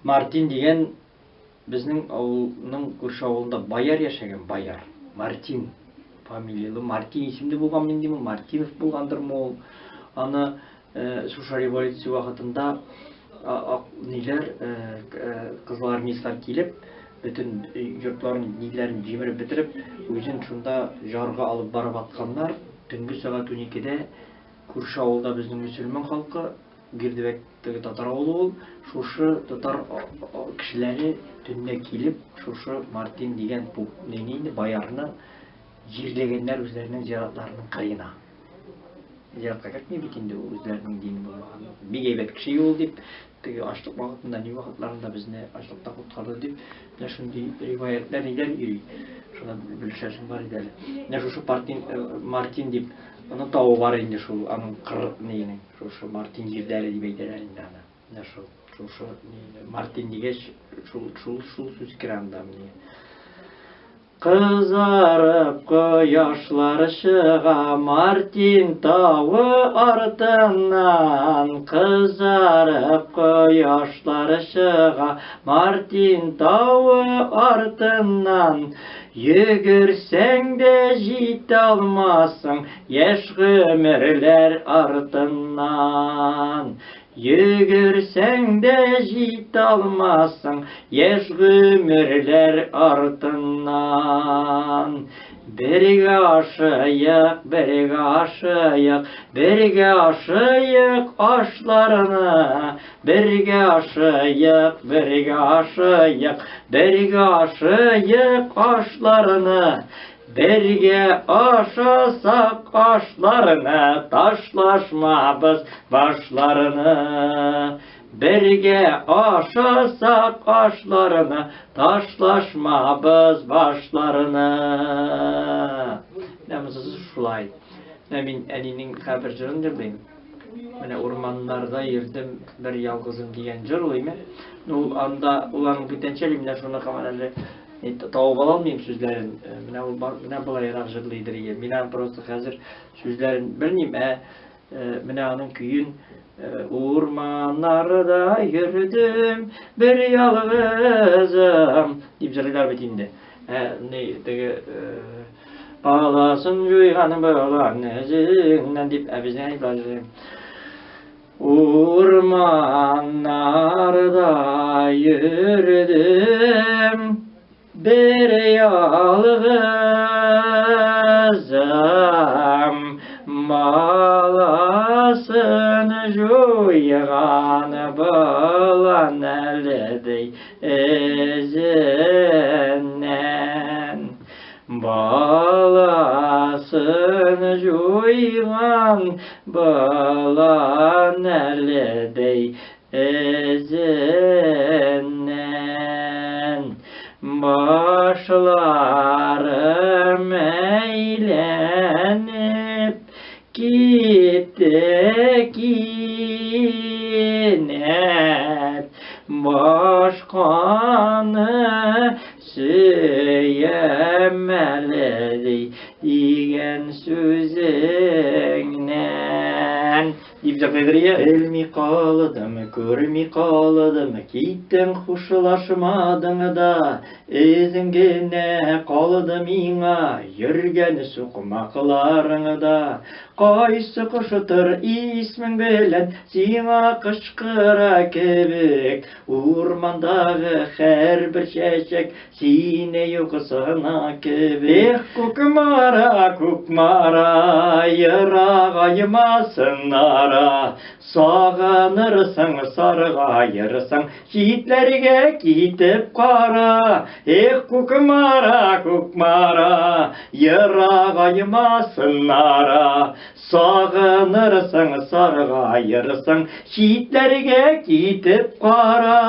Мартин дигән безнең авылның күрше авылында бояр яшәгән, бояр. Мартин фамилияле, Мартин исемле булган мин дим, Мартинов булгандырмы ул. Аны шушы революция вакытында ак ниләр, кызыл армейцлар килеп, бөтен йортларын, ниләрен җимереп бетереп, үзен шунда жарга алып барып атканнар. Төнге сәгать 12-дә күрше авылда безнең мөселман халкы, Гирдебәк теге татар авылы ул, шушы татар кешеләре төнлә килеп, шушы Мартин дигән поп, инде боярны җирләгәннәр үзләренең зиратларының кырыена. Зиратка кертми бит инде ул үзләренең дине булмаган. Бик әйбәт кеше ул дип, теге ачлык вакытында, ни вакытларында безне ачлыктан коткарды дип, менә шундый риваятләр ниләр йөри. Шуны белешәсем бар иде әле. Менә шушы Мартин, Мартин дип, аның тавы бар инде шул, аның кыр ниенең, шушы Мартин җирләре дип әйтәләр инде аны. Менә шул, шушы Мартин дигәч, шул, шул, шул сүз керә анда менә. Кызарып кояшлар чыга Мартин тавы артыннан. Кызарып кояшлар чыга Мартин тавы артыннан. Йөгерсәң дә җитә алмассың яшь гомерләр артыннан. Йөгерсәң дә җитә алмассың яшь гомерләр артыннан. Бергә ашыйк, бергә ашыйк, бергә ашыйк ашларны. Бергә ашыйк, бергә ашыйк, бергә ашыйк ашларны. Бергә ашасак ашларны, ташлашмабыз башларны. Бергә ашасак ашларны, ташлашмабыз башларны. Менә монысы шулай. Менә мин әнинең хәбер җырын җырлыйм. Менә урманнарда йөрдем бер ялгызым дигән җыр ул, име? Ну, анда ул аның бүтәнчә, менә шуны һаман әле табып ала алмыйм сүзләрен. Менә ул менә болайрак җырлыйдыр иде. Мин аның просто хәзер сүзләрен белмим, ә менә аның көен урманнарда йөрдем бер ялгызым дип җырлыйлар бит инде. Ә ни теге баласын җуйган балан үзеннән дип, ә безнең әни болай җырлый. Урманнарда йөрдем бер ялгызым, баласын җуйган балан әледәй эзеннән. Баласын җуйган балан әледәй эзеннән. Башларым әйләнеп китте кинәт. Башканы Сөям әле ди, дигән сүзеңнән. Дип җырлыйдыр ия. Белми калдым, күрми калдым, киттең хушлашмадың да, эзең генә калды миңа, йөргән сукмакларыңда. Кайсы кошытыр исмең белән сиңа кычкыра кебек, Урмандагы һәрбер чәчәк сине юксына кебек. Эх, Кукмара, Кукмара, ерагаймасын ара, сагынырсың, саргаерсың, читләргә китеп кара. Эх, Кукмара, Кукмара, ерагаймасын ара, Сагынырсың, саргаерсың, читләргә китеп кара.